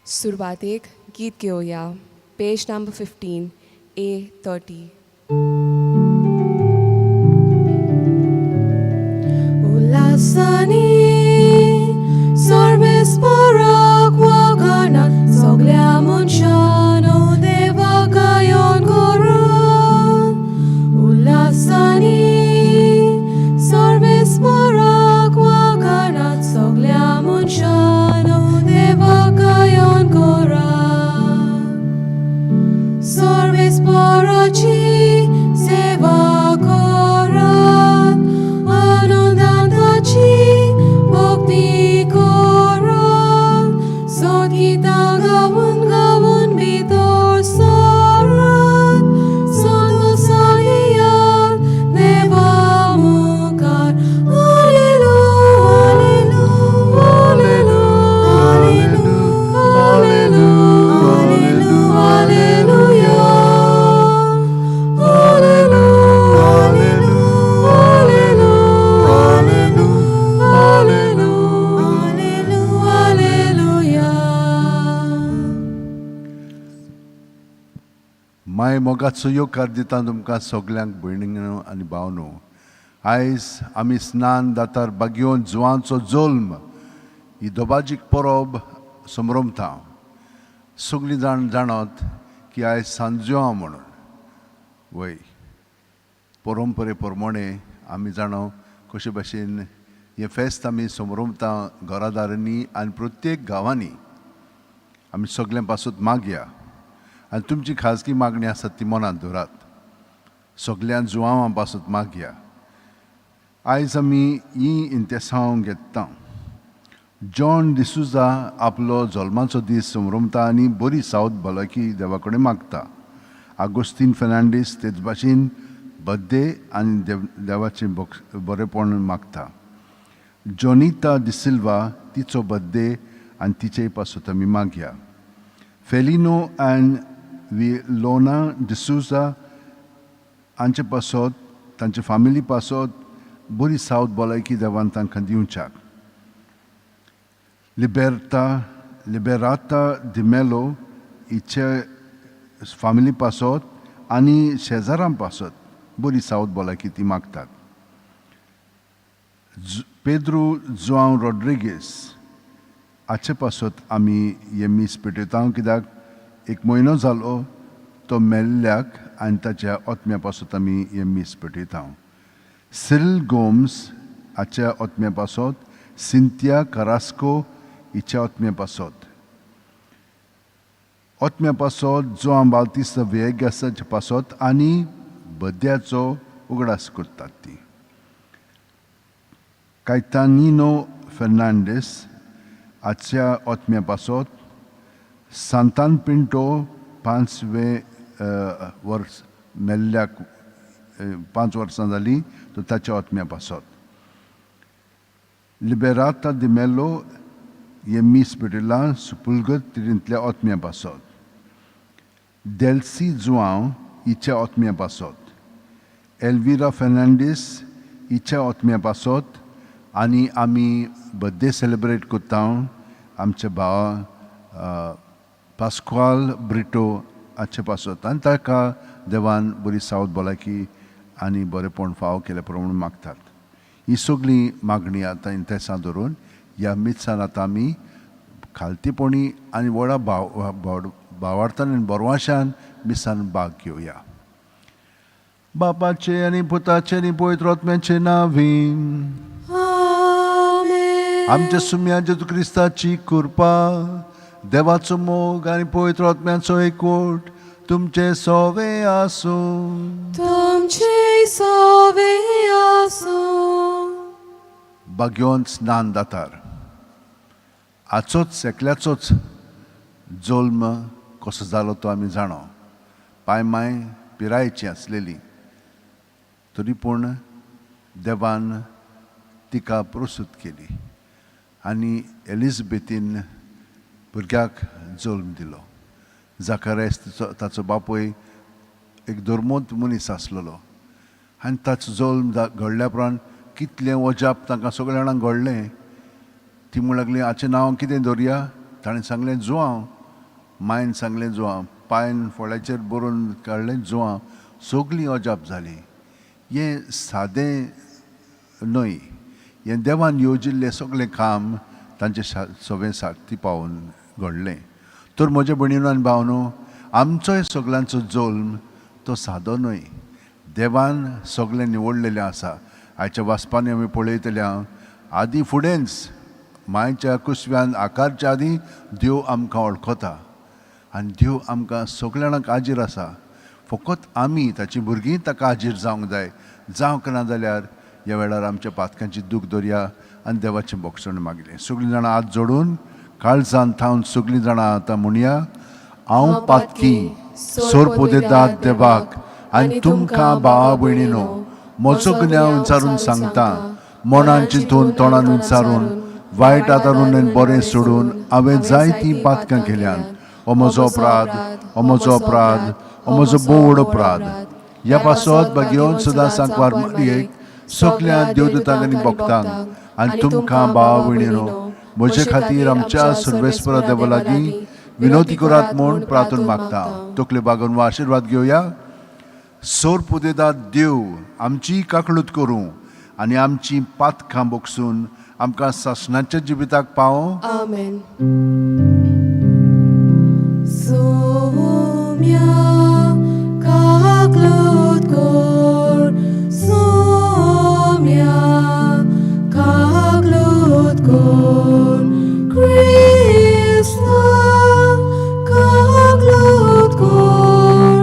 सुरवातेक गीत घेवया. पेज नंबर 15, A 30. उल्हासांनी सर्वेस्पराक वागानात, सगल्या मनशानो देवा गायन करात. उल्हासांनी सर्वेस्पराक वागानात, सगल्या मनशानो देवा गायन करात. सर्वेस्पराची सेवा करात, आनंदान ताची भक्ती करात, सोदगितां गावन गावन भितर सरात, संतोसान येयात देवा मुखार. आलेलू, आलेलू, आलेलू, आलेलू, आलेलू, आलेलुया. आलेलू, आलेलू, आलेलू, आलेलू, आलेलू, आलेलू, आलेलुया. माय मोगाचो येवकार दिता तुमकां सगल्यांक, भयणीनो आनी भावनो. आयज आमी स्नान दातार बागयोन जुवांचो जल्म ही दोबाजीक परब समरमता. सगळीं जाण जाणत की आयज सांजो म्हणून वय परंपरे प्रमाणे आमी जाणो कशे भाशेन हें फेस्त आमी समरमता घरादारांनी आनी प्रत्येक गांवांनी. आमी सगळ्यां पासत मागया आनी तुमची खाजगी मागणी आसा ती मनांत दवरात. सगळ्यां जुवांवां पासत मागया. आयज आमी ही इंतेसांव घेता. जॉन डिसूजा आपलो जल्माचो दीस समरमता आनी बरी सावत भलायकी देवा कडेन मागता. आगोस्तीन फेर्नांडीस तेच भाशेन बड्डे आनी देवाचें बरेपण मागता. जॉनिता डिसिल्वा तिचो बड्डे आनी तिचे पासत आमी मागया. फेलिनो आनी विलोना डिसूजा हांचे पासत, तांचे फामिली पासत बरी सावत भलायकी देवान तांकां दिवच्याक. लिबेर्ता लिबेराता डिमेलो हिचे फामिली पासत आनी शेजारां पासत बरी सावत भलायकी ती मागतात. पेद्रू जुआंव रॉड्रिगीस हाचे पासत आमी हें मीस पेटयता, कित्याक एक म्हयनो जालो तो मेल्ल्याक आनी ताच्या ओत्म्या पासत आमी हें मीस पेटयता. सिरिल गोम्स हाच्या ओत्म्या पासत, सिंतिया कारास्को हिच्या ओत्म्या पासत, ओत्म्या पासत जुआंव बाल्तिस्त वियेगासाचे पासत आनी बद्याचो उगडास करतात ती. कायतानिनो फेर्नांडीस हाच्या ओत्म्या पासत, सांतान पिंटो पांचवे वर्स मेल्ल्याक 5 वर्सां जालीं तो ताच्या ओत्म्या पासत. लिबेराता दिमेलो हे मीस पेटयलां सुपुलगत तिरींतल्या ओत्म्या पासत. डेल्सी जुआंव हिच्या ओत्म्या पासत, एल्विरा फेर्नांडीस हिच्या ओत्म्या पासत आनी आमी बड्डे सेलिब्रेट करता आमच्या भावा पास्क्वाल ब्रिटो हाचे पासत आनी ताका देवान बरी सावत भलायकी आनी बरेपण फावो केल्या प्रमाण मागतात. ही सगळी मागणी आतां इंतेसां धरून ह्या मिसान आतां आमी खालतीपणी आनी व्हडा भावार्थान आनी बरवाशान मिसान भाग घेवया. बापाचे आनी पुताचे आनी पवित्र आत्म्याचे नांवीन. आमेन. आमच्या सुम्या जेजू क्रिस्ताची कृपा, देवाचो मोग आनी पवित्र आत्म्याचो एकवट तुमचे सोवे आसूं. तुमचे सोवे आसूं. बाग्योन स्नान दातार आचोच एकल्याचोच जल्म कसो जालो तो आमी जाणो. पाय माय पिरायेची आसलेली तरी पूण देवान तिका प्रस्तूत केली आनी एलिजबेथीन भुरग्याक जल्म दिलो. जाकारायस ताचो बापूय एक धर्मोत मनीस आसलेलो आनी ताचो जल्म घडल्या उपरांत कितलें वजाप तांकां सगळ्या जाणांक घडलें. ती म्हणूंक लागली, हाचें नांव कितें दवरया? ताणें सांगलें, जुआंव. मायन सांगलें जुवां, पायन फळ्याचेर बरोवन काडलें जुवां, सगळीं अजाप जालीं. हें सादें न्हय, हें देवान येवजिल्लें सगळें काम तांचे सगळें साथी पावोवन घडलें. तर म्हज्या भयणीनो आनी भावनो, आमचोय सगळ्यांचो जल्म तो सादो न्हय. देवान सगळें निवडलेलें आसा. आयच्या वाचपांनी आमी पळयतले आदीं फुडेंच मायच्या कुसव्यान आकारच्या आदीं देव आमकां वळखता आनी देव आमकां सगळ्या जाणांक आजीर आसा. फकत आमी ताची भुरगीं ताका आजीर जावंक जाय. जावंक ना जाल्यार ह्या वेळार आमच्या पातकांची दूख दवरया आनी देवाचें बोगसण मागलें. सगळीं जाणां हात जोडून काळजान थावन सगळीं जाणां आतां म्हणया, हांव पातकी सोरपोदेदाद देवाक आनी तुमकां भावा भयणीनो म्हजो गुन्यांव विचारून सांगता. मनान चिंतून तोंडान विचारून वायट आदारून आनी बरें सोडून हांवें जायतीं पातकां केल्यान. हो म्हजो अपराध, हो म्हजो अपराध, हो म्हजो भोव व्हड अपराध. ह्या पासत बागेवन सदां सांकवार मारयेक सगल्या देवदूतांक आनी भक्तांक आनी तुमकां भावा भयणीनो म्हजे खातीर आमच्या सर्वेस्परा देवा लागीं विनोती करात म्हूण प्रार्थना मागता. तकले बागोवन वा आशिर्वाद घेवया. सोर पुदेदाद देव आमची काकळूत करूं आनी आमची पातकां बोगसून आमकां सासणाच्या जिविताक पावों. आमेन. सोम्या काकलूत कोर, सोम्या काकलूत कोर, क्रिस्ता काकलूत कोर,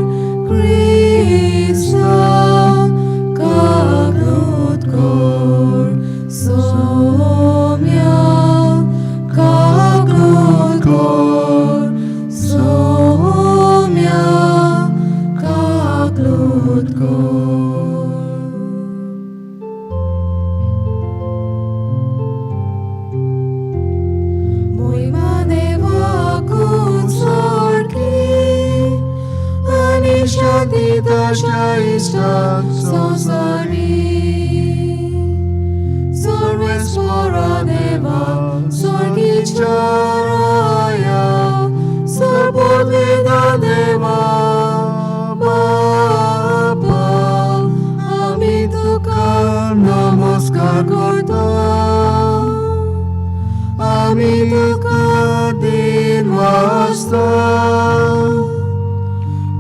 क्रिस्ता काकलूत कोर, सोम्या काकलूत कोर, सोम्या काकलूत कोर. मोहिमा देवाकून सारकी आनी शांती ताच्या इश्टांक संवसारी. सर्वेस्परा देवा, स्वर्गीच्या राया, सर्वोत्वेदा देवा बापा, आमी तुका नमस्कार करता. आमी तुका दिन वाजता.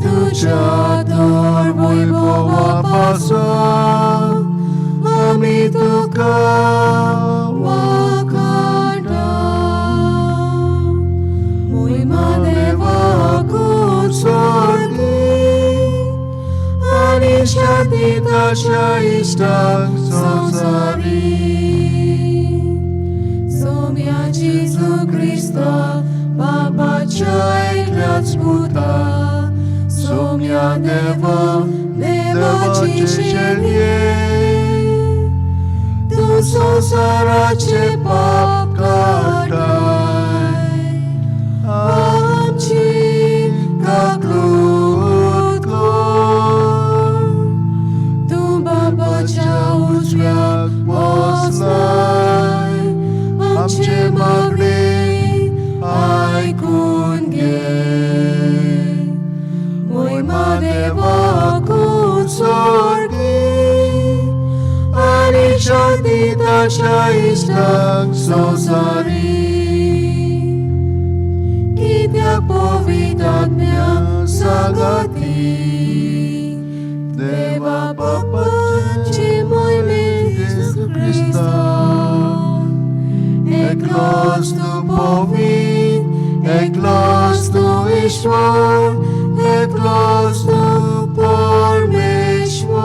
तुज्या तर वैभवा पासून आमी तुका वाखाणटा. मोहिमा देवाकून सारकी आनी शांती ताच्या इश्टांक संवसारी. सोम्या जेजू क्रिस्ता, बापाच्या एकल्याच पुता, सोम्या देवा, देवाची चेडये, तूं संवसाराचे पाप काडटाय, आमची काकलूत कर. तूं बापाच्या उजव्याक बसलाय, आमचे मागणे आयकून घे. मोहिमा देवाकून सारकी आनी शांती ताच्या इश्टांक संवसारी. कित्याक पवित्र आत्म्या सांगाती देवा बापाचे मोहिमे जेजू क्रिस्ता, एकलोच तूं पवित्र, एकलोच तूं ईश्वर, एकलोच तूं परमेश्वर.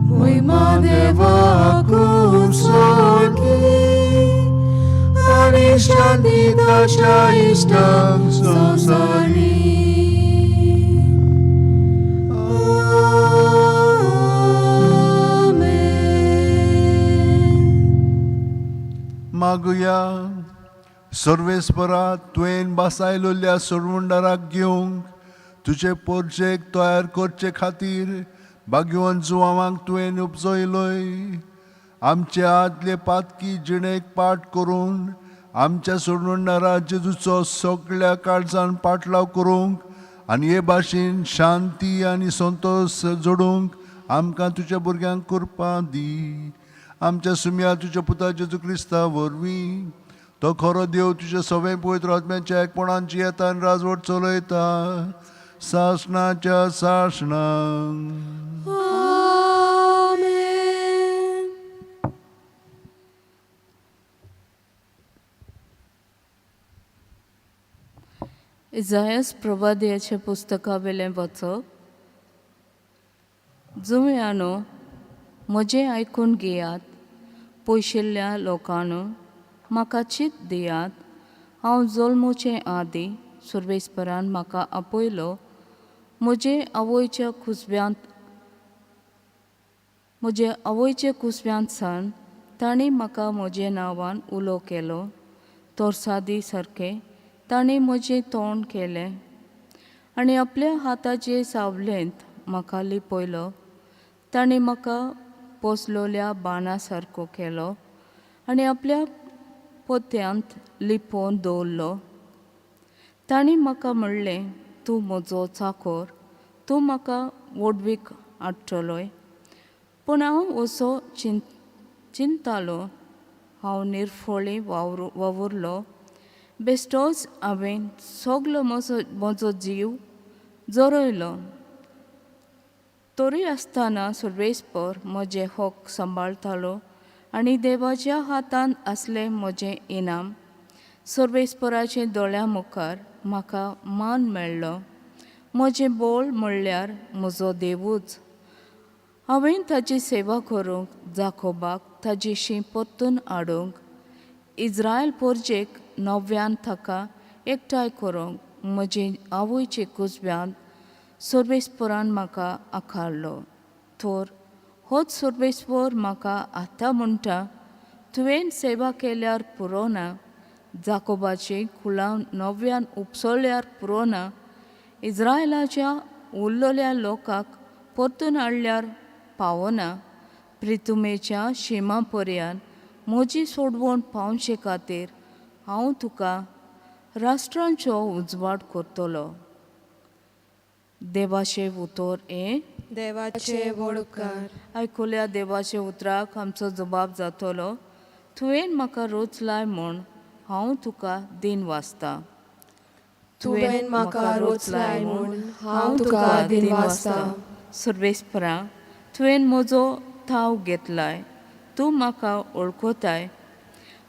मोहिमा देवाकून सारकी आनी शांती ताच्या इश्टांक संवसारी. आमेन. मागुया. सर्वेस्परा, तुवें बासायलोल्या सरवंडाराक घेवंक तुजे पोरजेक तयार करचे खातीर भाग्यवंत जुवांक तुवें उपजयलोय. आमचे आदले पातकी जिणेक पाठ करून आमच्या सोडवणदारा जेजूचो सगळ्या काळजान पाटलाव करूंक आनी हे भाशेन शांती आनी संतोश जोडूंक आमकां तुज्या भुरग्यांक करपा दी. आमच्या सुम्या तुज्या पुता जेजू क्रिस्ता वरवीं तो खरो देव तुज्या सगळें पवित्र आत्म्याच्या एकपणान जियेता आनी राजवट चलयता सासणाच्या सासणाक. आमेन. इजायस प्रवादयाच्या पुस्तकावेलें वाचप. जुंव्यानो, म्हजें आयकून घेयात. पयशिल्ल्या लोकांनो, म्हाका चीत दियात. हांव जल्मुचे आदीं सुर्वेस्परान म्हाका आपयलो. म्हजे आवयच्या कुसव्यांत म्हजे आवयचे कुसव्यांत सावन तांणी म्हाका म्हजे नांवान उलो केलो. तोरसादी सारकें तांणी म्हजें तोंड केलें आनी आपल्या हाताचे सावलेंत म्हाका लिपयलो. तांणी म्हाका पोसलोल्या बाणा सारको केलो आनी आपल्या पोत्यांत लिपोवन दवरलो. तांणी म्हाका म्हणलें, तूं म्हजो चाकोर, तूं म्हाका व्हडवीक हाडटलोय. पूण हांव असो चिंतालो, हांव निर्फळी वावुरलो. बेश्टोच हांवें सगलो म्हजो जीव जरयलो. तरी आसतना सुर्वेस्पर म्हजें हक सांबाळटालो आनी देवाच्या हातांत आसलें म्हजें इनाम. सर्वेस्पराचे दोळ्यां मुखार म्हाका मान मेळ्ळो. म्हजें बोळ म्हणल्यार म्हजो देवूच. हांवें ताची सेवा करूंक, जाकोबाक ताजेशी परतून हाडूंक, इज्रायल पोरजेक नव्यान ताका एकठांय करूंक म्हजे आवयचे कुजव्यांत सर्वेस्परान म्हाका आकारलो. तर होच सर्वेस्पर म्हाका आतां म्हणटा, तुवें सेवा केल्यार पुरो ना, जाकोबाची कुळां नव्यान उपसळ्यार पुरो ना, इज्रायलाच्या उरलेल्या लोकांक परतून हाडल्यार पावना. प्रितुमेच्या शिमा पर्यान म्हजी सोडवण पावचे खातीर हांव तुका राष्ट्रांचो उजवाड करतलो. देवाचें उतर हें. देवाचे व्हड उपकार. आयकुल्या देवाचे उतराक आमचो जबाब जातलो, तुवें म्हाका रोचलाय म्हूण हांव तुका दीन वाचता. तुवें म्हाका रोचलाय म्हूण हांव तुका दीन वाचता. सर्वेस्परा, तुवें म्हजो थाव घेतलाय, तूं म्हाका वळखताय.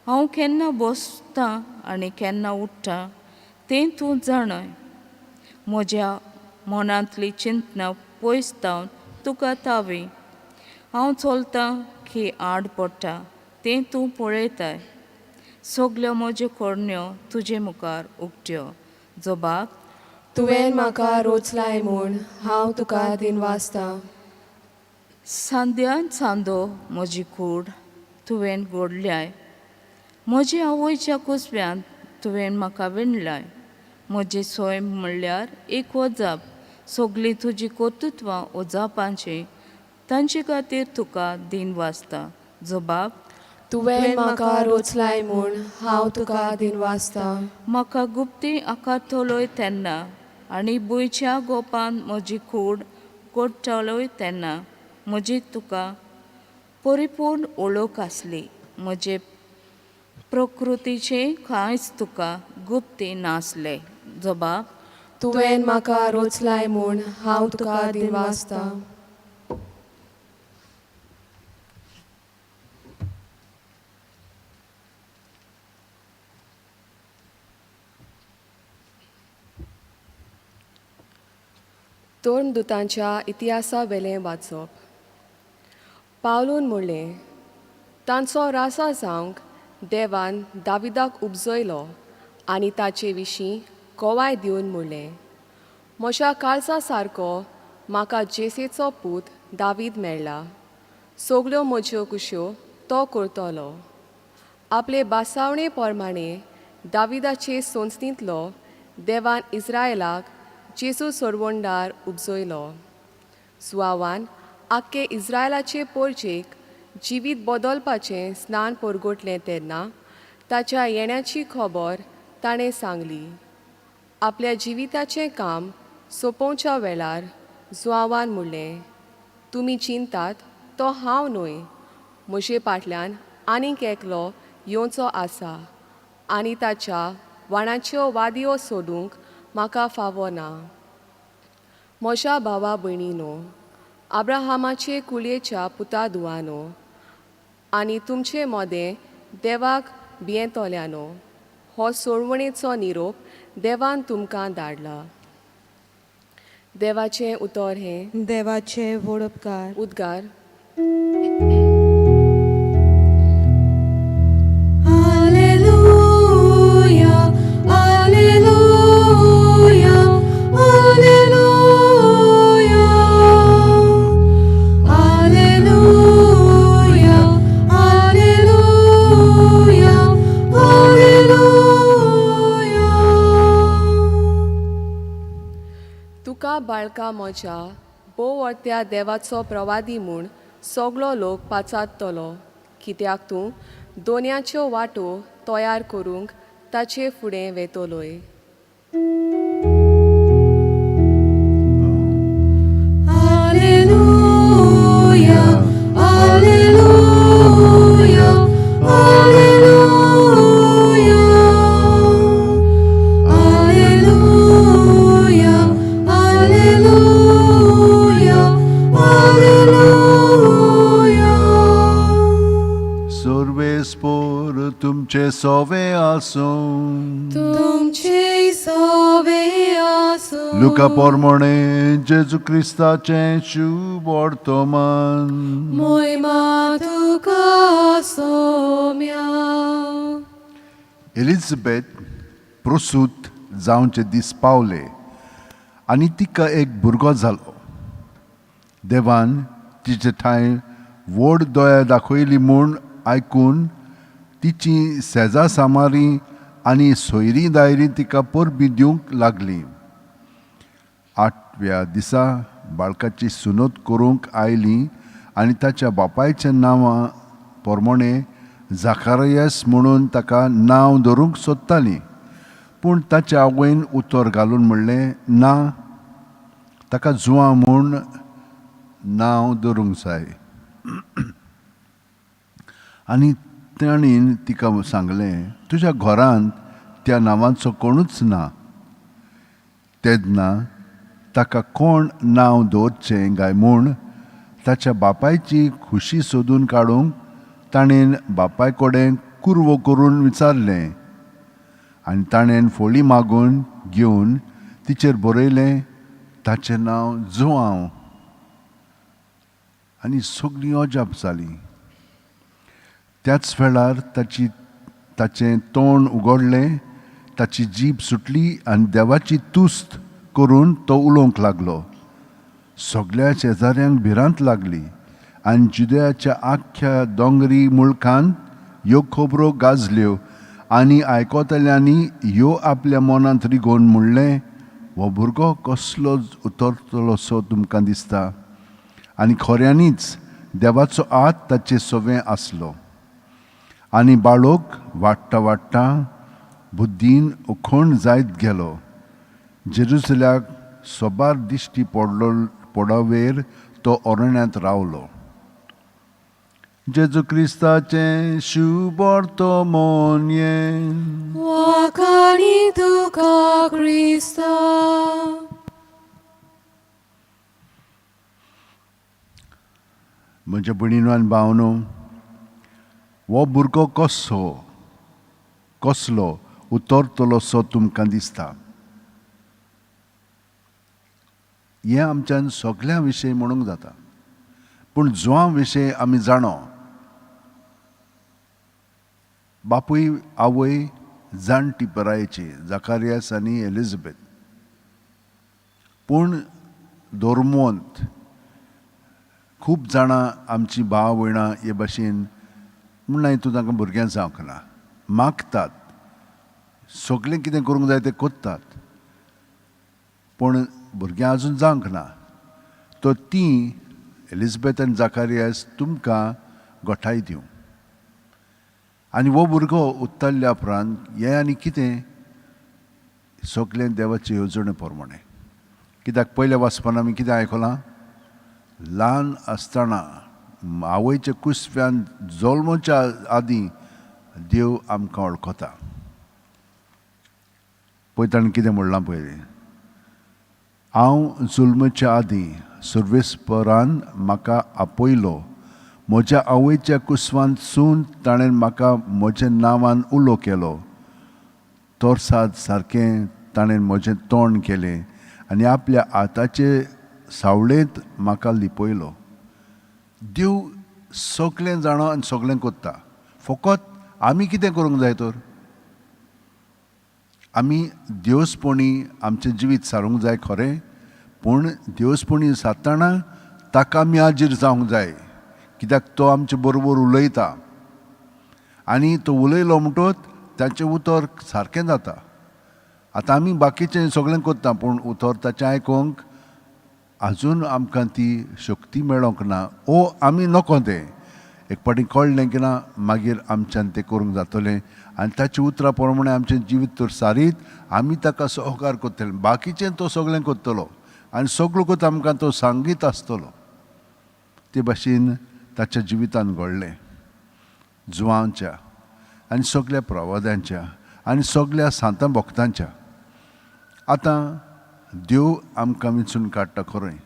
हांव केन्ना बसता आनी केन्ना उठ्ठा तें तूं जाणय. म्हज्या मनांतली चिंतनां पयस जावन तुका तावी. हांव चलतां की आड पडटा तें तूं पळयताय. सगल्यो म्हज्यो करण्यो तुजे मुखार उक्त्यो. जबाब. तुवें म्हाका रोचलाय म्हूण हांव तुका दीन वाचता. सांद्यान सांदो म्हजी कूड तुवें घडल्याय. म्हजे आवयच्या कुसव्यांत तुवें म्हाका विणलाय. म्हजें सैम म्हणल्यार एक वजाप. सगळीं तुजीं कर्तृत्वां अजापांचीं, तांचे खातीर तुका दीन वाचता. जबाब. तुवें म्हाका रोचलाय म्हूण हांव तुका दीन वाचता. म्हाका गुप्ती आकारतलोय तेन्ना आनी भुंयच्या गोपान म्हजी कूड कोडटलोय तेन्ना म्हजी तुका परिपूर्ण वळख आसली. म्हजे प्रकृतीचें कांयच तुका गुप्ती नासलें. जबाब. तुवें म्हाका रोचलाय म्हूण हांव तुका दीन वाचता. धर्मदुतांच्या इतिहासा वेलें वाचप. पावलून म्हणलें, तांचो राजा जावंक देवान दाविदाक उपजयलो आनी ताचे विशीं गोवाय दिवन म्हणलें, म्हज्या काळजा सारको म्हाका जेसेचो पूत दावीद मेळ्ळा. सगल्यो म्हज्यो कुश्यो तो करतलो. आपले बासावणे प्रमाणे दाविदाचे संस्थेंतलो देवान इस्रायलाक जेजू सरवंडार उपजयलो. सुवावान आख्खे इस्रायलाचे पोरजेक जिवीत बदलपाचें स्नान परगटलें तेन्ना ताच्या येण्याची खबर ताणें सांगली. आपल्या जिविताचें काम सोंपोवच्या वेळार जुआंवान म्हणलें, तुमी चिंतात तो हांव न्हय, म्हजे फाटल्यान आनीक एकलो येवचो आसा आनी ताच्या वाणाच्यो वादयो सोदूंक म्हाका फावो ना. म्हज्या भावा भयणीनो, आब्राहामाचे कुळयेच्या पुता धुवानो आनी तुमचे मदें देवाक भियेंतल्यानो, हो सोडवणेचो निरोप देवान तुमकां धाडला. देवाचें उतर हें. देवाचे व्हड उपकार. उद्गार. Alleluia, Alleluia, Alleluia, Alleluia, Alleluia, Alleluia. तुका बाळका म्हज्या भोव वर्त्या देवाचो प्रवादी म्हूण सगलो लोक पाचारतलो, कित्याक तूं दोनयाच्यो वाटो तयार करूंक ताचे फुडें वेतलोय. Alleluia, Alleluia, Alleluia, Alleluia, Alleluia, Alleluia. सर्वेस्पोर तुमचे सोवे आसूं. तुमचे सोवे आसूं. लुका पोरमोणे जेजू क्रिस्ताचें शुभ वर्तमान. मोहिमा तुका सोम्या. एलिझाबेथ प्रसूत जावचे दीस पावले आनी तिका एक भुरगो जालो. देवान तिचे ठांय व्हड दया दाखयली म्हूण आयकून तिची शेजा सामारी आनी सोयरीं दायरीं तिका परबीं दिवंक लागलीं. आठव्या दिसा बाळकाची सुनत करूंक आयली आनी ताच्या बापायच्या नांवा पोरमोणे जाकारियस म्हणून ताका नांव धरूंक सोदतालीं. पूण ताच्या आवयन उतर घालून म्हणलें, ना, ताका जुआ म्हूण नांव धरूंक जाय. आनी ताणें तिका सांगलें, तुज्या घरांत त्या नांवाचो कोणूच ना. तेन्ना ताका कोण नांव दवरचें काय म्हूण ताच्या बापायची खुशी सोदून काडूंक ताणें बापाय कडेन कुरवो करून विचारलें. आनी ताणें फोळी मागून घेवन तिचेर बरयलें, ताचें नांव जुआंव. आनी सगळीं अजाप जालीं. त्याच वेळार ताचें तोंड उगडलें, ताची जीब सुटली आनी देवाची तुस्त करून तो उलोवंक लागलो. सगळ्या शेजाऱ्यांक भिरांत लागली आनी जुदयाच्या आख्ख्या दोंगरी मुळखांत ह्यो खबरो गाजल्यो आनी आयकतल्यांनी ह्यो आपल्या मनांत रिगोवन म्हणलें, हो भुरगो कसलो उतरतलो सो तुमकां दिसता. आनी खऱ्यांनीच देवाचो हात ताचे सवें आसलो. आनी बाळोक वाडटा वाडटा बुद्दीन उखण जायत गेलो. जेरुसल्याक सोबार दिश्टी पडलो पडावेर तो अरण्यांत रावलो. जेजू क्रिस्ताचें शुभ वर्तमान हें. वाखाणी तुका क्रिस्ता. म्हज्या भयणीनो आनी भावनो, हो भुरगो कसो कसलो उतरतलो सो तुमकां दिसता. हें आमच्यान सगळ्यां विशय म्हणूंक जाता, पूण जुआं विशय आमी जाणो. बापूय आवय जाणटी पिरायेची, जाकारियास आनी एलिझाबेथ, पूण धर्मवंत. खूब जाणां आमची भाव भयणां हे भाशेन म्हणल्यार तूं तांकां भुरग्यां जावंक ना मागतात, सगळें कितें करूंक जाय तें करतात, पूण भुरग्यां आजून जावंक ना. तर तीं एलिझाबेथ आनी जाकारियास तुमकां गोठाय दिवं. आनी हो भुरगो उत्तरल्या उपरांत हें आनी कितें सगळें देवाचे येवजणे प्रमाणें. कित्याक पयल्या वाचपान आमी कितें आयकलां, ल्हान आसतना आवयच्या कुसव्यान जल्मच्या आदीं देव आमकां वळखता. पळय ताणें कितें म्हणलां पळय, हांव जुल्मच्या आदीं सर्वेस्परान म्हाका आपयलो, म्हज्या आवयच्या कुसवांतसून ताणें म्हाका म्हज्या नांवान उलो केलो, तोरसाद सारकें ताणें म्हजें तोंड केलें आनी आपल्या हाताचे सावळेंत म्हाका लिपयलो. देव सगळें जाणा आनी सगळें करता, फकत आमी कितें करूंक जाय तर आमी देवस्पणी आमचें जिवीत सारूंक जाय खरें, पूण देवस्पणी सारतना ताका आमी हाजीर जावंक जाय, कित्याक तो आमचे बरोबर उलयता आनी तो उलयलो म्हणटोच ताचें उतर सारकें जाता. आतां आमी बाकीचें सगळें करता पूण उतर ताचें आयकूंक आजून आमकां ती शक्ती मेळोंक ना, ओ आमी नको तें एक फावटी कळ्ळें की ना मागीर आमच्यान तें करूंक जातलें आनी ताच्या उतरां प्रमाणें आमचें जिवीत तर सारीत आमी ताका सहकार करतले, बाकीचें तो सगळें करतलो आनी सगळो करता आमकां तो सांगीत आसतलो. ते भाशेन ताच्या जिवितान घडलें, जुवांच्या आनी सगळ्या प्रवाद्यांच्या आनी सगळ्या सांतां भक्तांच्या. आतां देव आमकां विंचून काडटा खरें,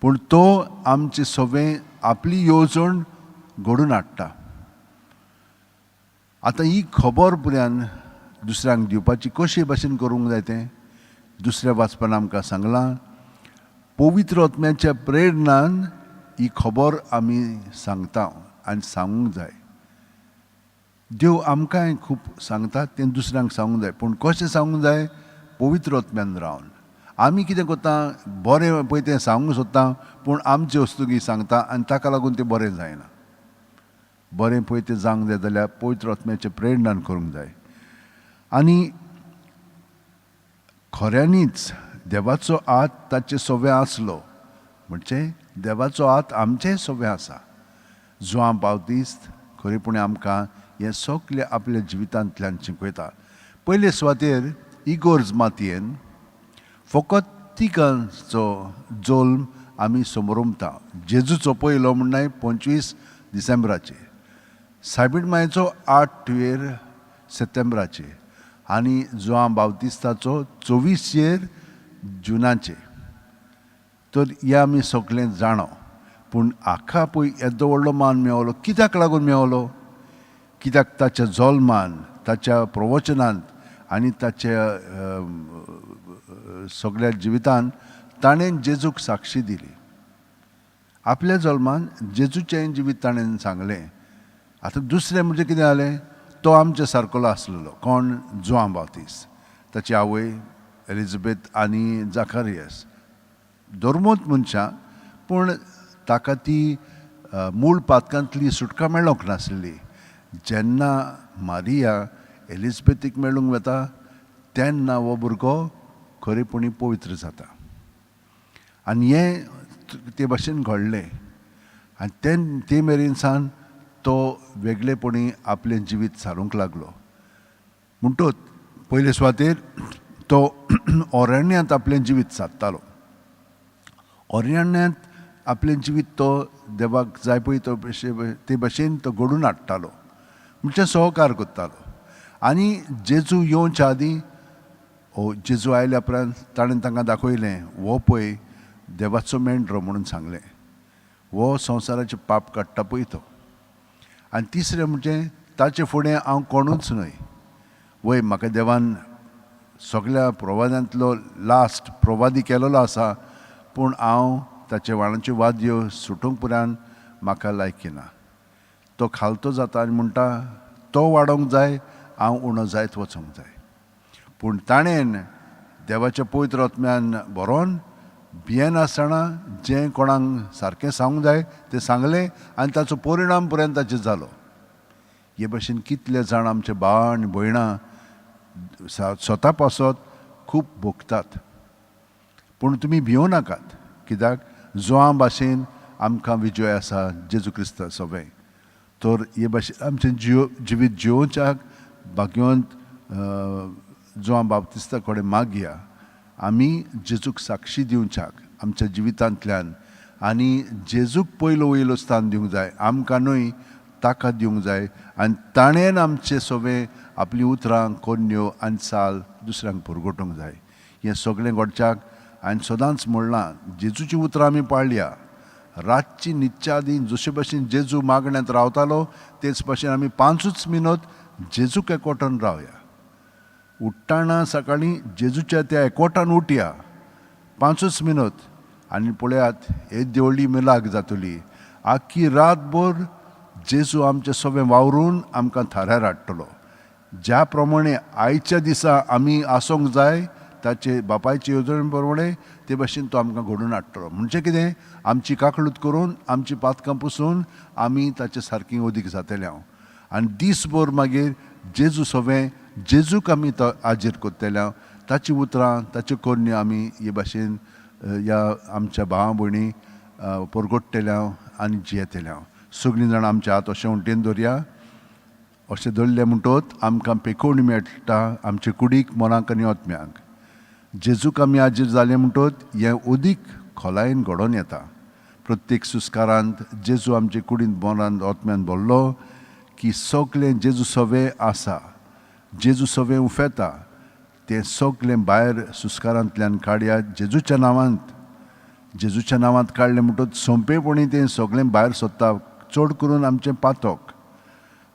पूण तो आमचे सगळें आपली येवजण घडून हाडटा. आतां ही खबर पुऱ्यान दुसऱ्यांक दिवपाची कशे भाशेन करूंक जाय तें दुसऱ्या वाचपान आमकां सांगलां, पवित्र आत्म्याच्या प्रेरणान ही खबर आमी सांगता आनी सांगूंक जाय. देव आमकांय खूब सांगता तें दुसऱ्यांक सांगूंक जाय, पूण कशें सांगूंक जाय, पवित्र आत्म्यान रावन. आमी कितें करता, बरें पळय तें सांगूंक सोदता पूण आमचे वस्तुकी सांगता आनी ताका लागून तें बरें जायना. बरें पळय तें जावंक जाय जाल्यार पवित्र आत्म्याचे प्रेरणान करूंक जाय. आनी खऱ्यांनीच देवाचो हात ताचे सवे आसलो, म्हणजे देवाचो हात आमचेय सवे आसा. जुआंव बावतिस्त खरेपणी आमकां हें सगळें आपल्या जिवितांतल्यान शिकयता. पयले सुवातेर इगोर्ज मातयेन फकत तिगांचो जल्म आमी समरमता. जेजूचो पयलो म्हणल्यार 25 डिसेंबराचे, सायबीण मायेचो 8 सप्टेंबराचे आनी जुआंव बावतिस्ताचो 24 जुनाचे. तर हे आमी सगळें जाणो, पूण हाका पळय येदो व्हडलो मान मेवलो, कित्याक लागून मेवलो, कित्याक ताच्या जल्मान, ताच्या प्रवचनांत आनी ताच्या सगळ्या जिवितान ताणें जेजूक साक्षी दिली. आपल्या जल्मान जेजूचें जिवीत ताणें सांगलें. आतां दुसरें म्हणजे कितें जालें, तो आमच्या सारकोलो आसलेलो कोण, जुआंव बावतीस, ताची आवय एलिझाबेथ आनी जाकारियस, धर्मोत मनशां, पूण ताका ती मूळ पातकांतली सुटका मेळोंक नासली. जेन्ना मारिया एलिझाबेथीक मेळूंक वता तेन्ना हो भुरगो खरेपणी पवित्र जाता आनी हें ते भाशेन घडलें. आनी ते मेरेन सान तो वेगळेपणी आपलें जिवीत सारूंक लागलो. म्हणटोच पयले सुवातेर तो अरण्यांत आपलें जिवीत सारतालो. अरण्यांत आपलें जिवीत तो देवाक जाय पळय तो ते भाशेन तो घडून हाडटालो, म्हणजे सहकार करतालो. आनी जेजू येवच्या आदीं, ओ जेजू आयल्या उपरांत ताणें तांकां दाखयलें, हो पळय देवाचो मेंढरो म्हणून सांगलें, हो संवसाराचें पाप काडटा पळय तो. आनी तिसरें म्हणजे ताचे फुडें हांव कोणूच न्हय, वय म्हाका देवान सगळ्या प्रवादांतलो लास्ट प्रवादी केलेलो आसा, पूण हांव ताचे वाणाच्यो वाद्यो सुटूंक पुरान म्हाका लायकी ना. तो खालतो जाता आनी म्हणटा तो वाडोवंक जाय, हांव उणो जायत वचोंक जाय. पूण ताणें देवाच्या पवित्र आत्म्यान बरोवन भियेनासतना जें कोणाक सारकें सांगूंक जाय तें सांगलें आनी ताचो परिणाम पर्यंत ताचेर जालो. हे भाशेन कितले जाण आमचे भाव आनी भयणां स्वता पासत खूब भोगतात, पूण तुमी भियों नाकात, कित्याक जुआं भाशेन आमकां विजय आसा जेजू क्रिस्ता सवें. तर हे भाशेन आमचें जिवीत जिवोवच्याक भाग्यवंत जुवां बाप्तिस्ता कडेन मागया आमी जेजूक साक्षी दिवच्याक आमच्या जिवितांतल्यान आनी जेजूक पयलो वयलो स्थान दिवंक जाय, आमकां न्हय ताका दिवंक जाय. आनी ताणें आमचें सगळें आपलीं उतरां कोन्न्यो आनी चाल दुसऱ्यांक पुरगोटूंक जाय. हें सगळें घडच्याक हांवें सदांच म्हणलां, जेजूचीं उतरां आमी पाळया. रातची न्हिदच्या आदीं जशे भशेन जेजू मागण्यांत रावतालो तेच भशेन आमी 5 मिनट जेजूक एकवटान रावया. उठ्ठाना सकाळीं जेजूच्या त्या एकवटान उठया 5 मिनट आनी पळयात हे देवळी मिलाग जातली. आख्खी रातभर जेजू आमचें सगळें वावरून आमकां थाऱ्यार हाडटलो. ज्या प्रमाणे आयच्या दिसा आमी आसूंक जाय ताचे बापायचे येवजणे प्रमाणे ते भाशेन तो आमकां घडोवन हाडटलो. म्हणजे कितें, आमची काकळूत करून आमची पातकां पुसून आमी ताचे सारकी अदीक जातले हांव. आनी दीसभर मागीर जेजू सगळें जेजूक आमी तो आजीर करतले हांव. ताची उतरां ताच्यो करण्यो आमी हे भाशेन ह्या आमच्या भावा भयणी परगट्टले हांव आनी जियेतले हांव. सगळीं जाणां आमच्या हात अशें उंटेन दवरया. अशें दवरलें म्हणटोच आमकां पेकोवणी मेळटा आमचे कुडीक, मनाक आनी आत्म्याक. जेजूक आमी आजीर जालें म्हणटोच हें अदीक खोलायेन घडोवन येता. प्रत्येक सुस्कारांत जेजू आमचे कुडींत, मनांत, आत्म्यान भरलो की सगळें जेजू सवें आसा, जेजू सवें उफेता, तें सगळें भायर सुस्कारांतल्यान काडया जेजूच्या नांवांत. जेजूच्या नांवांत काडलें म्हणटच सोंपेपणी तें सगळें भायर सोदता, चड करून आमचें पातक.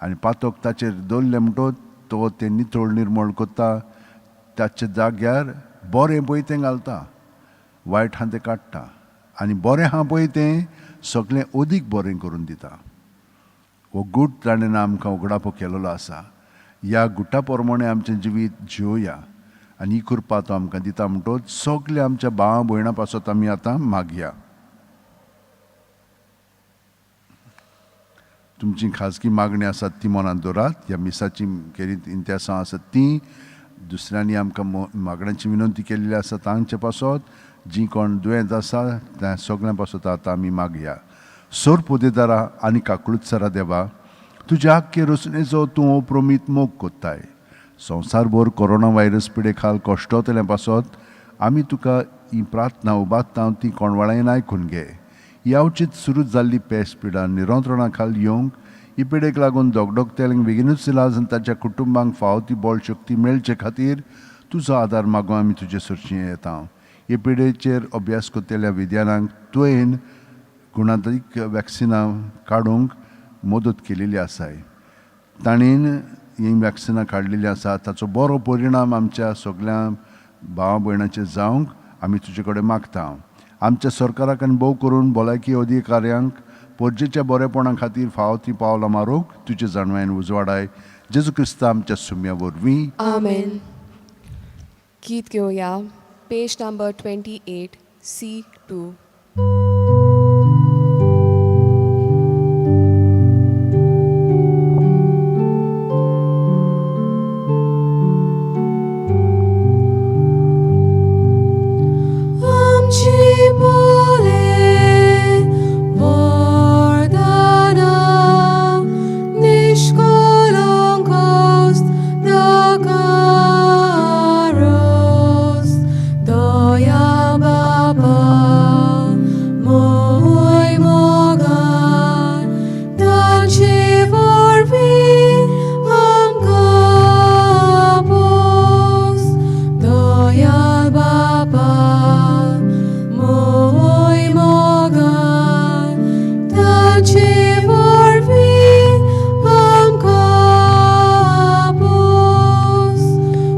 आनी पातक ताचेर दवरलें म्हणटच तो तें नितळ निर्मळ करता, ताच्या जाग्यार बरें पळय तें घालता, वायट आहा तें काडटा आनी बरें आहा पळय तें सगळें अदीक बरें करून दिता. हो गूट ताणें आमकां उगडापो केलेलो आसा. ह्या गुटा प्रमाणे आमचें जिवीत जिवया आनी ही कृपा तो आमकां दिता. म्हणटच सगळें आमच्या भावा भयणां पासत आमी आतां मागया. तुमची खाजगी मागणी आसात ती मनांत दवरात. ह्या मिसाची केरीत इंत्यासां आसात ती दुसऱ्यांनी आमकां मागण्यांची विनंती केल्ली आसा तांचे पासत, जीं कोण दुयेंत आसा त्या सगळ्यां पासत आतां आमी मागया. सोर पोदेदारा आनी काकळुतसरा देवा, तुज्या आख्खे रचणेचो तूं अप्रमीत मोग कोत्ताय. संवसारभर कोरोना व्हायरस पिडे खाल कश्टोतल्या पासत आमी तुका ही प्रार्थना उबारता, ती कोणवाळायन आयकून घे. ही अवचीत सुरू जाल्ली पेस पिडा निरंत्रणा खाल येवंक, ही पिडेक लागून दोगडोगतेल्यांक बेगीनूच इलाज आनी ताच्या कुटुंबांक फावो ती बळ शक्ती मेळचे खातीर तुजो आदार मागूं आमी तुजे सरशी येता. हे पिडेचेर अभ्यास करतल्या विद्यानांक तुवें गुणात्मक वॅक्सिनां काडूंक मदत केलेली आसाय. ताणें हीं वॅक्सिनां काडलेलीं आसा, ताचो बरो परिणाम आमच्या सगळ्या भावा भयणाचेर जावंक आमी तुजे कडेन मागता. आमच्या सरकाराक आनी भोव करून भलायकी अधिकाऱ्यांक परजेच्या बरेपणा खातीर फावो ती पावलां मारूंक तुजे जाणवायेन उजवाडाय. जेजू क्रिस्ता आमच्या सुम्या वरवीं, आमेन. गीत घेवया पेज नंबर 28 C2. आमची बोले वरदाना निष्कलंक दाकारोस दया बाबा मोय मोगान तांचे वरवीं आमकां पोस दया बाबा मोय मोगान तांचे वरवीं आमकां पोस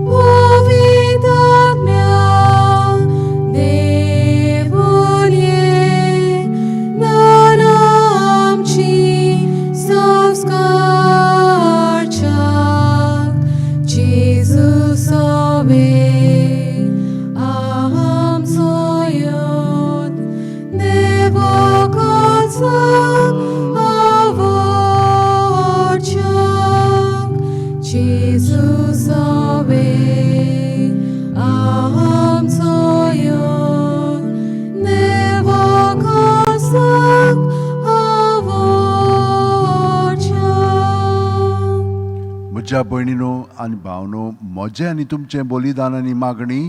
पवित्र आत्म्या देवून ये दान आमची संस्कारच्याक जेजू सोबे आमचो योत देवकाचाक आवडच्याक जेजू सोबे आमचो योत देवकाचाक आवडच्याक. म्हज्या भयणीनो आनी भावनो, म्हजें आनी तुमचें बलिदान आनी मागणी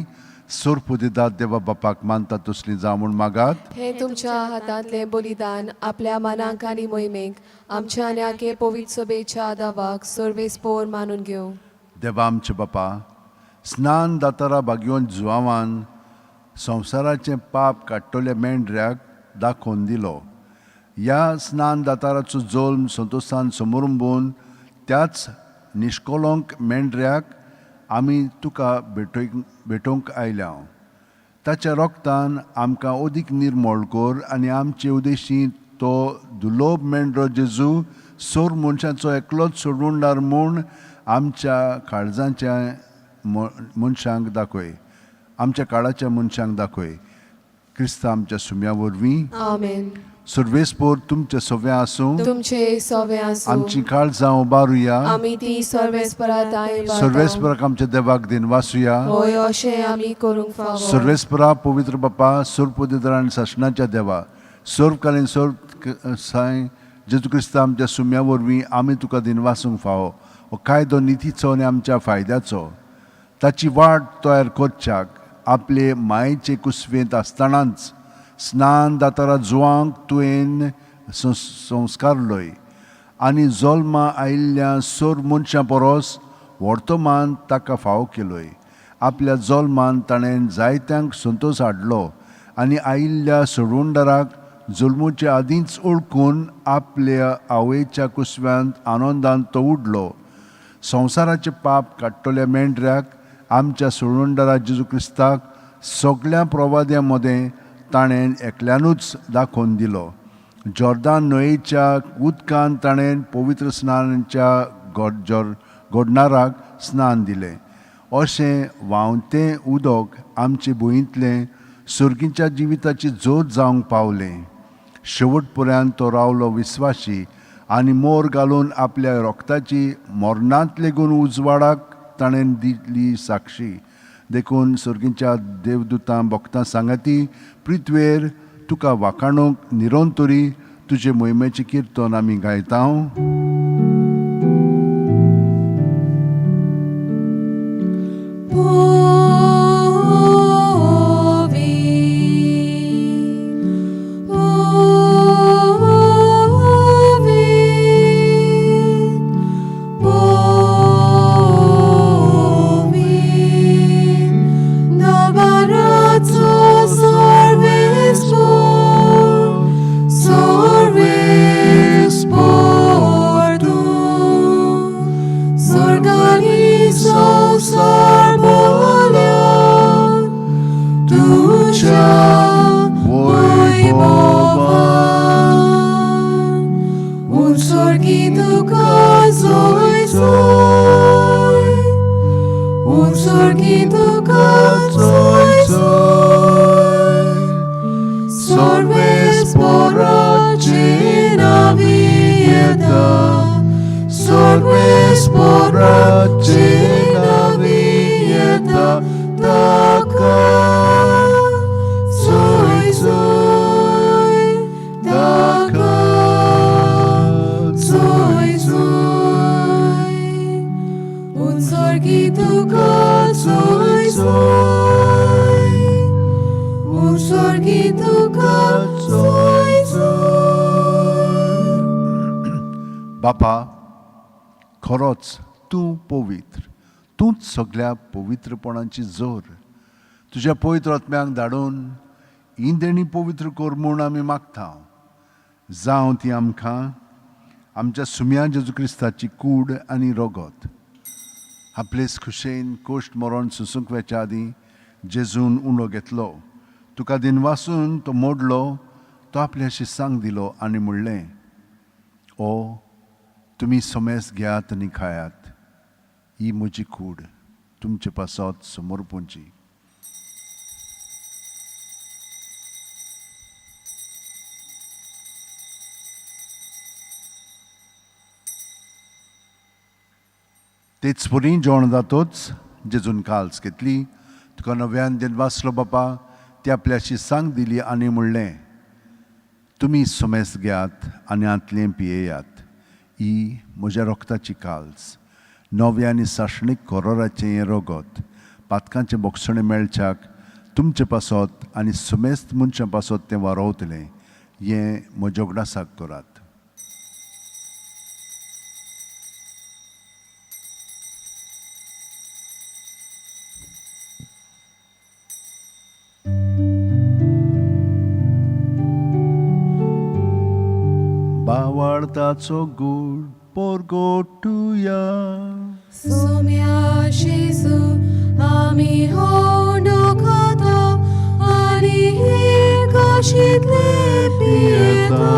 सोरपू दितात देवा बापाक मानता तसली जावं म्हूण मागात. हे तुमच्या हातांतलें बलिदान आपल्या मनाक आनी मोहिमेक आमच्या आनी आगे पवित्र सभेच्या दावाक सर्वेस्पोर मानून घेवं. देवा आमचे बापा, स्नान दातारा भाग्योन जुवावान संवसाराचें पाप काडटल्या मेंढऱ्याक दाखोवन दिलो. ह्या स्नान दाताराचो जल्म संतोशान समरुंबून त्याच निश्कोलोंक मेंढऱ्याक आमी तुका भेटोवंक आयल्या. ताच्या रोगतान आमकां अदीक निर्मळ कर आनी आमचे उदेशी तो दुलोब मेंढरो जेजू सोर मनशाचो एकलोच सोडूंडार म्हूण आमच्या काळजाच्या मनशांक दाखय, आमच्या काळाच्या मनशांक दाखय. क्रिस्ता आमच्या सुम्या वरवीं. आमेन. सर्वेस्पोर तुमचे सव्या आसूं. तुमचे सवे आसूं. आमची काळजां उबारुया. आमी ती सर्वेस्परा ताय. सर्वेस्पराक आमच्या देवाक दिनवासुया. होय, अशें आमी करूंक फावो. सर्वेस्परा, पवित्र बापा, सोरपुदेदर आनी सासणाच्या देवा, सर्वकालीन सर्व साय जेजू क्रिस्ता आमच्या सुम्या वरवीं आमी तुका दिनवासूंक फावो. हो कायदो नितीचो आनी आमच्या फायद्याचो. ताची वाट तयार करच्याक आपले मायेचे कुसवेंत आसतनाच स्नान दातारा जुवांक तुवें संस्कारलोय आनी जल्मा आयिल्ल्या सोर मनशां परस वर्तमान ताका फावो केलोय. आपल्या जल्मान ताणें जायत्यांक संतोश हाडलो आनी आयिल्ल्या सोडवणदाराक जल्मुचे आदींच ओळखून आपल्या आवयच्या कुसव्यांत आनंदान तो उडलो. संवसाराचें पाप काडटल्या मेंढऱ्याक आमच्या सोडवणदारा जेजू क्रिस्ताक सगळ्या प्रवाद्यां मदें ताणें एकल्यानूच दाखोवन दिलो. जॉर्दान न्हंयेच्या उदकान ताणें पवित्र स्नानाच्या गोडनाराक स्नान दिलें. अशें व्हांवतें उदक आमचे भुंयेंतलें सुर्गीच्या जिविताची जोत जावंक पावलें. शेवट पर्यंत तो रावलो विस्वाशी आनी मोर घालून आपल्या रोगताची मरणांत लेगून उजवाडाक ताणें दिली साक्षी. देखून सर्गीच्या देवदूतां भक्तां सांगाती पृथ्वेर तुका वाखाणूंक निरंतरी तुजे मोहिमेचें किर्तन आमी गायता. बापा, खरोच तूं पवित्र, तूंच सगळ्या पवित्रपणाची जोर. तुज्या पवित्र आत्म्यांक धाडून ही देणी पवित्र कर म्हूण आमी मागता. जावं ती आमकां आमच्या सुम्या जेजू क्रिस्ताची कूड आनी रगत. आपलेच खुशेन कोश्ट मरण सोसूंक वेच्या आदीं जेजून उंडो घेतलो, तुका दिनवासून तो मोडलो, तो आपल्या शिसांक दिलो आनी म्हणलें, ओ तुमी समेस घेयात आनी खायात, ही म्हजी कूड तुमचे पासत समर्पूंची. तेच परी जेवण जातोच जेजून काल्स घेतली, तुका नव्यान दिनवासलो बापा, ती आपल्या शिसांक दिली आनी म्हणलें, तुमी समेस घेयात आनी हांतलें पियेयात, ही म्हज्या रोगताची काल्स, नव्या आनी सासणीक कोरोराचें हें रगत पातकांचें बोगसणें मेळच्याक तुमचे पासत आनी समेस्त मनशां पासत तें वारोवतलें. हें म्हज्या उगडासाक करात. बावडताचो गूड पोरगोटुया. सोम्या जेजू आमी होंडो खाता आनी हे काशींतले पियेता.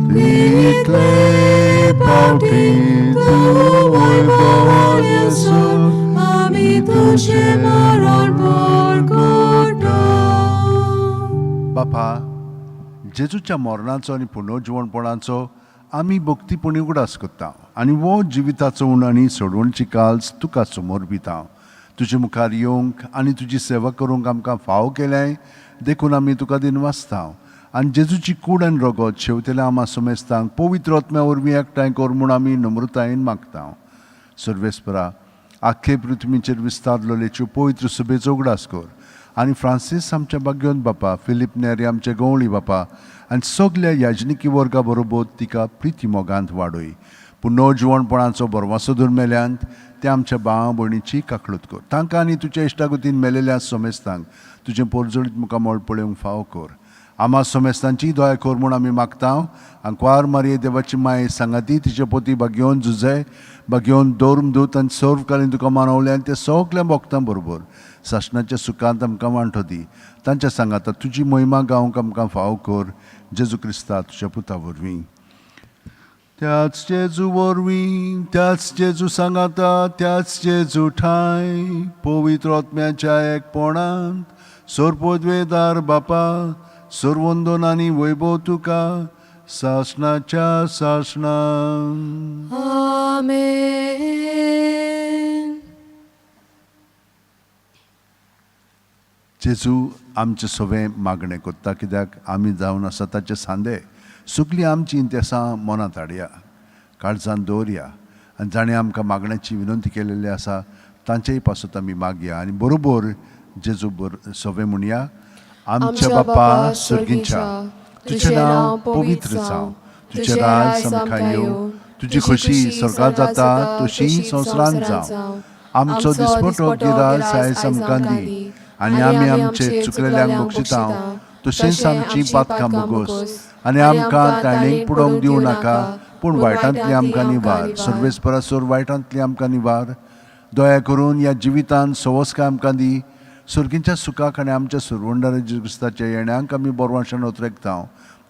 तितले पावटी तूं वैभवान येसून आमी तुजें मरण परगटा. बापा, जेजूच्या मरणाचो आनी पुनर्जिवणपणाचो आमी भक्तीपणी उगडास करता आनी हो जिविताचो उण आनी सोडवणची काल्स तुका समर्पिता. तुजे मुखार येवंक आनी तुजी सेवा करूंक आमकां फावो केल्याय देखून आमी तुका दिनवासता. आनी जेजूची कूड आनी रगत शेवतेल्या आमा समेस्तांक पवित्र आत्म्या वरवीं एकठांय कर म्हूण आमी नम्रतायेन मागता. सर्वेस्परा, आख्खे पृथ्वीचेर विस्तारलेल्यो पवित्र सभेचो उगडास कर आनी फ्रांसीस आमच्या बाग्योन बापा, फिलीप नेरी आमचे गवळी बापा आनी सगल्या याजनिकी वर्गा बरोबर तिका प्रिती मोगांत वाडय. पूण नवजिवणपणाचो बरवासो धरून मेल्यांत ते आमच्या भाव भयणीची काकळूत कर. तांकां आनी तुज्या इश्टागतीन मेलेल्या समेस्तांक तुजें पोरजोळीत मुखामळ पळोवंक फावो कर. आमा समेस्तांची दया कर म्हूण आमी मागता. आंकवार मारये देवाची माय सांगाती तिचे पोती बागेवन जुजे बागेवन दौर्म दूत आनी सर्वकालीन तुका मानवले आनी ते सगल्या भक्तां बरोबर सासणाच्या सुखांत आमकां वांटो दी. तांच्या सांगाता तुजी महिमा गावंक आमकां फावो कर, जेजू क्रिस्ता तुज्या पुता वरवीं. त्याच जेजू वरवीं, त्याच जेजू सांगाता, त्याच जेजू ठांय पवित्र आत्म्याच्या एकपणांत सोरपोदवेदार बापा, सरवंदन आनी वैभव तुका सासणाच्या सासणान. आमेन. जेजू आमचें सगळें मागणें करता कित्याक आमी जावन आसा ताचे सांदे. सगळीं आमची इंतेसां मनांत हाडया, काळजान दवरया आनी जाणें आमकां मागण्याची विनंती केलेली आसा तांचेय पासत आमी मागया आनी बरोबर जेजू बर सगळें म्हणया. आमच्या बापा सर्गींच्या, तुजें नांव पवित्र जावं, तुजें राज आमकां येवं, तुजी खोशी स्वर्गात जाता तशी संवसारांत जावं. आमचो दिसपटो गिरास आयज आमकां दी आनी आमी आमचे चुकलेल्यांक बक्षिता तशेंच आमची पातकां बोगोस आनी आमकां ताणेक पुडोवंक दिवं नाका, पूण वायटांतली आमकां निवार. सर्वेस्परा सोर वायटांतली आमकां निवार. दया करून ह्या जिवितांत सवस्काय आमकां दी. सर्गींच्या सुखाक आनी आमच्या सुरवंडार क्रिस्ताच्या येण्यांक आमी बरवाशान ओतरेकता.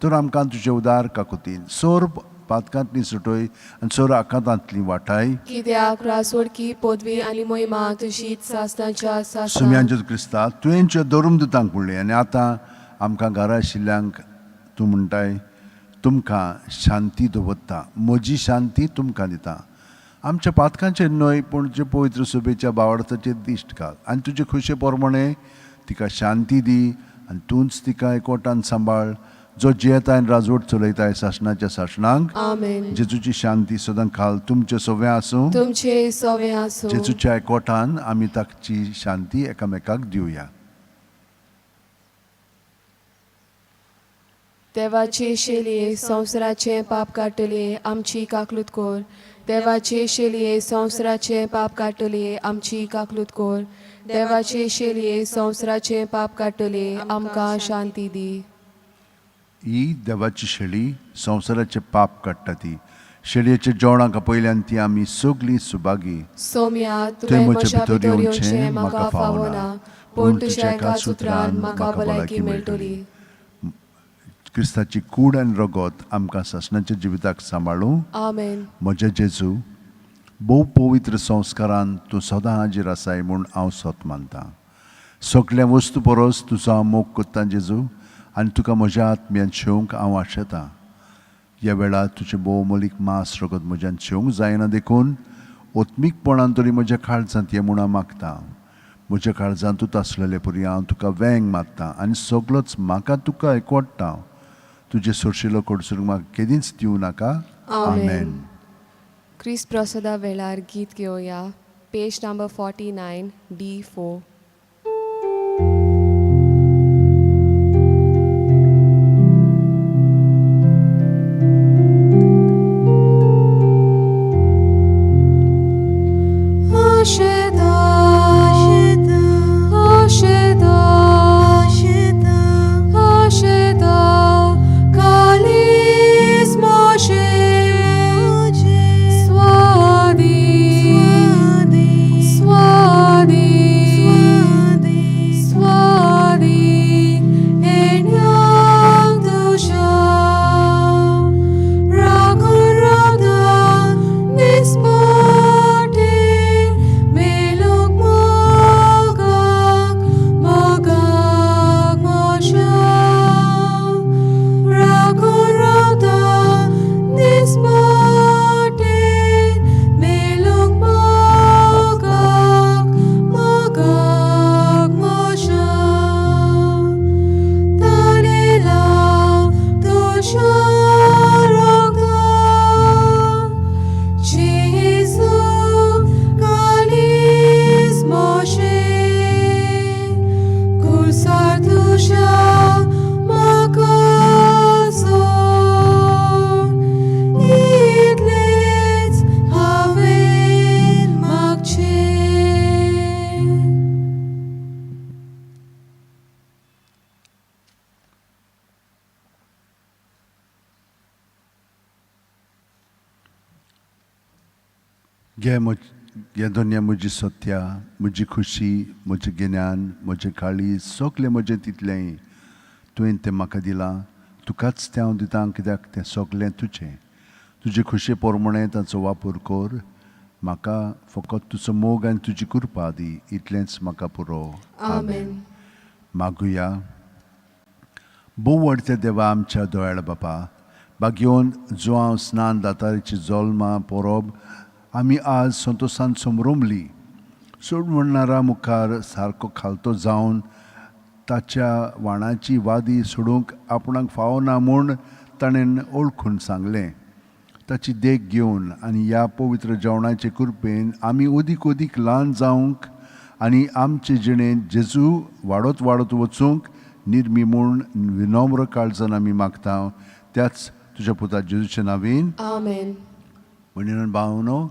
तर आमकां तुजे उदार काकुतीन सोर पातकांतली सुटय आनी सोर आकांतांतली वाटाय. कित्याक रासोडकी पदवी आनी महिमा तुजीच सासणाच्या सासणाक. सुम्यांच्या क्रिस्ता, तुवें धरून दितांक म्हणलें आनी आतां आमकां घरा आशिल्ल्यांक तूं म्हणटाय, तुमकां शांती दवरता, म्हजी शांती तुमकां दिता. आमच्या पातकांचेर न्हय पूण तुजे पवित्र सभेच्या बावडताचेर दिश्ट घाल आनी तुजे खुशे प्रमाणे तिका शांती दी आनी तूंच तिका एकवटान सांबाळ, जो जियेता आनी राजवट चलयताय सासणाच्या सासणांक. आमेन. जेजूची शांती सदां खाल तुमचें सगळें आसूं. तुमचे सवे आसूं. जेजूच्या एकवटान आमी ताची शांती एकामेकाक दिवया. देवाचे शेलये संवसाराचें पाप काडटले, आमची काकलूत कोर. देवाचे शेलये संवसाराचें पाप काडटले, आमची काकलूत कोर. देवाचे शेलये संवसाराचें पाप काडटले, आमकां शांती दी. ही देवाची शेळी संवसाराचें पाप काडटा. ती शेळयेच्या जेवणाक आपयल्यान ती आमी सगळीं सुभागी. सोम्या, तुवें म्हज्या भितर येवचें म्हाका फावना, पूण तुज्या एका सुत्रान म्हाका भलायकी मेळटली. क्रिस्ताची कूड आनी रगत आमकां सासणाच्या जिविताक सांबाळूं. आमेन. म्हज्या जेजू, भोव पवित्र संस्कारान तूं सदां हाजीर आसाय म्हूण हांव सत मानतां. सगल्या वस्तू परस तुजो हांव मोग करतां जेजू, आनी तुका म्हज्या आत्म्यान शेवंक हांव आशेतां. ह्या वेळार तुजें भोव मोलीक मांस रगत म्हज्यान शेवंक जायना देखून ओत्मीकपणान तरी म्हज्या काळजांत ये म्हूण हांव मागतां. म्हज्या काळजांतूच आसलेले परी हांव तुका वेंग मारतां आनी सगलोच म्हाका तुका एकवडटा. तुजें सोरशिलो कडसून म्हाका केदींच दिवं नाका. आमेन. आमेन. क्रिस्त प्रसादा वेळार गीत घेवया. Page number 49 D4. घे म्हज घे दोनया म्हजी सत्या, म्हजी खुशी, म्हजें गिन्यान, म्हजें काळीज, सगलें म्हजें तितलेंय तुवें तें म्हाका दिलां. तुकाच तें हांव दितां, कित्याक तें सगलें तुजें. तुजे खुशे प्रमाणें ताचो वापर कर. म्हाका फकत तुजो मोग आनी तुजी कृपा दी, इतलेंच म्हाका पुरो. आमेन. मागुया. भोव व्हडत्या देवा, आमच्या दोयाळ बापा, बागेवन जुवांव स्नान दातारीची जल्मा परब आमी आज संतोशान समरोमली. सोड म्हणणारा मुखार सारको खालतो जावन ताच्या वाणाची वादी सोडूंक आपणाक फावना म्हूण ताणें ओळखून सांगलें. ताची देख घेवन आनी ह्या पवित्र जेवणाचे कृपेन आमी अदीक अदीक ल्हान जावंक आनी आमचे जिणेंत जेजू वाडत वाडत वचूंक निर्मी म्हूण विनम्र काळजान आमी मागता, त्याच तुज्या पुता जेजूच्या नांवेन. आमेन. म्हणून भावनो,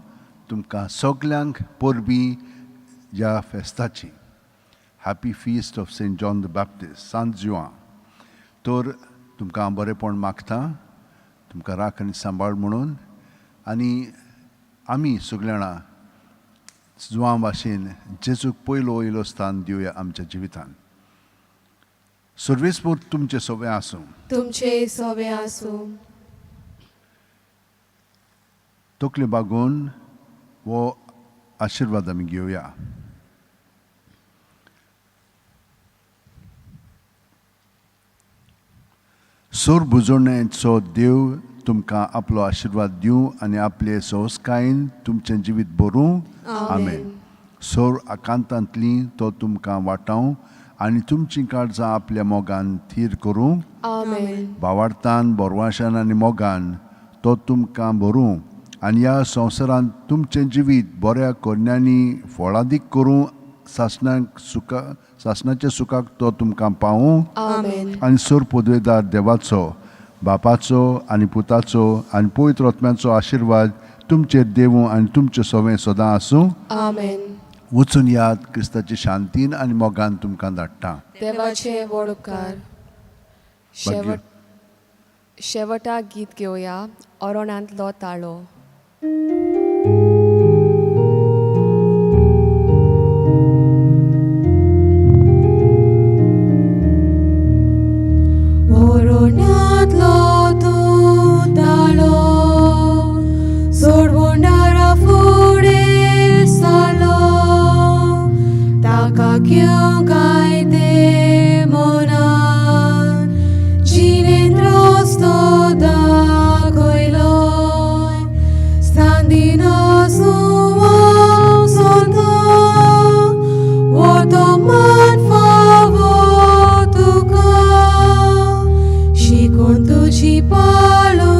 तुमकां सगल्यांक परबीं ह्या फेस्ताची. Happy feast of Saint John the Baptist, Sant Juan. तर तुमकां हांव बरेंपण मागता, तुमकां राख आनी सांबाळ म्हणून. आनी आमी सगळीं जाणां जुवां भाशेन जेजूक पयलो वयलो स्थान दिवया आमच्या जिवितान. सर्वेस्पोर तुमचें सगळें आसूं. तुमचे सोवे आसूं. तकले बागोवन हो आशिर्वाद आमी घेवया. सोर बुजवणेचो देव तुमकां आपलो आशिर्वाद दिवं आनी आपले संस्कायेन तुमचें जिवीत भरूं. आमेन. सोर आकांतांतली तो तुमकां वाटावं आनी तुमचीं काळजां आपल्या मोगान थीर करूं. आमेन. भावार्थान, बोरवाशान आनी मोगान तो तुमकां भरूं आनी ह्या संवसारांत तुमचें जिवीत बऱ्या कोन्यांनी फळादीक करूं. सासणाक सुखा सासणाच्या सुखाक तो तुमकां पावूं. आमेन. आनी सोर पदवेदार देवाचो, बापाचो आनी पुताचो आनी पवित्र आत्म्याचो आशिर्वाद तुमचेर देवूं आनी तुमचें सवें सदां आसूं. आमेन. वचून याद क्रिस्ताची शांतीन आनी मोगान तुमकां धाडटा. देवाचे व्हड उपकार. भाग्य. शेवटाक गीत घेवया, ओरोणांतलो ताळो. ओरोण्यांतलो तूं ताळो सोडवणारा फुडें सरलो, ताका घेवंक आयतें मनान जिणेंत रस्तो दाखयलो. सांदिना सुवाव सोदता वो तो मान फावो तुका, शिकून तुजी पाळूंक.